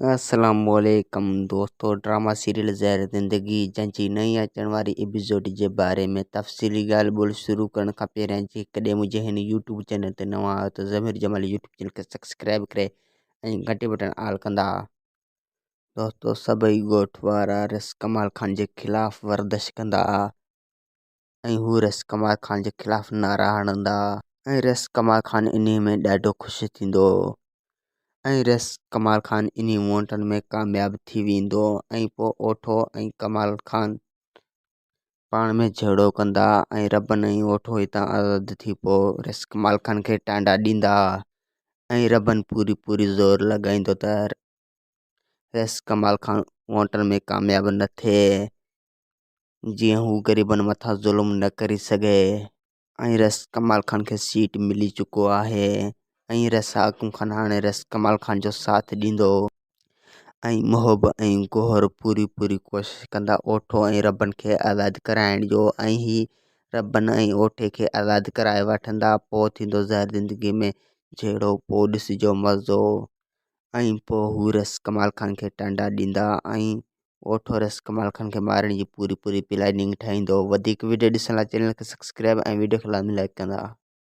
السلام عليڪم دوستو ڊراما سيريل زهر زندگي جنهن جي نئين اچڻ واري ايپيسوڊ جي باري ۾ تفصيلي ڳالهه ٻولهه شروع ڪرڻ کان پهريان جيڪڏهن منهنجي هن يوٽيوب چينل تي نوان آهيو ته ضمير جمالي يوٽيوب چينل کي سبسڪرائب ڪري ۽ گهنٽي بٽڻ آل ڪندا. دوستو سڀئي ڳوٺ وارا رس ڪمال خان جي خلاف وردش ڪندا ۽ هو رس ڪمال خان جي خلاف نعرا هڻندا ۽ رس ڪمال خان انهي ۾ ڏاڍو خوش ٿيندو ۽ رس ڪمال خان انهي وونٽن ۾ ڪامياب ٿي ويندو ۽ پوء اوٺو ۽ ڪمال خان پاڻ ۾ جهيڙو ڪندا ۽ ربن ۽ اوٺو هتان آزاد ٿي پوء رس ڪمال خان کي ٽانڊا ڏيندا ۽ ربن پوري پوري زور لڳائيندو ته رس ڪمال خان وونٽن ۾ ڪامياب نه ٿئي. جيئن هو غريبن مٿان ظلم نه ڪري سگهي ۽ رئيس ڪمال خان کي سيٽ ملي چڪو آهي ۽ رئيس حاڪم خان هاڻي رئيس ڪمال خان جو ساٿ ڏيندو ۽ محب ۽ گوهر پوري پوري ڪوشش ڪندا اوٺو ۽ ربن کي آزاد ڪرائڻ جو ۽ هي ربن ۽ اوٺي کي آزاد ڪرائي وٺندا پوء ٿيندو زهر زندگي ۾ جهيڙو پوء ڏسجو مزو ۽ پوء هو رئيس ڪمال خان کي ٽانڊا ڏيندا ۽ اوٺو رئيس ڪمال خان کي مارڻ جي پوري پوري پلاننگ ٺاهيندو. وڌيڪ وڊيو ڏسڻ لاء چينل کي سبسڪرائب ۽ وڊيو کي لازمي لائيڪ ڪندا.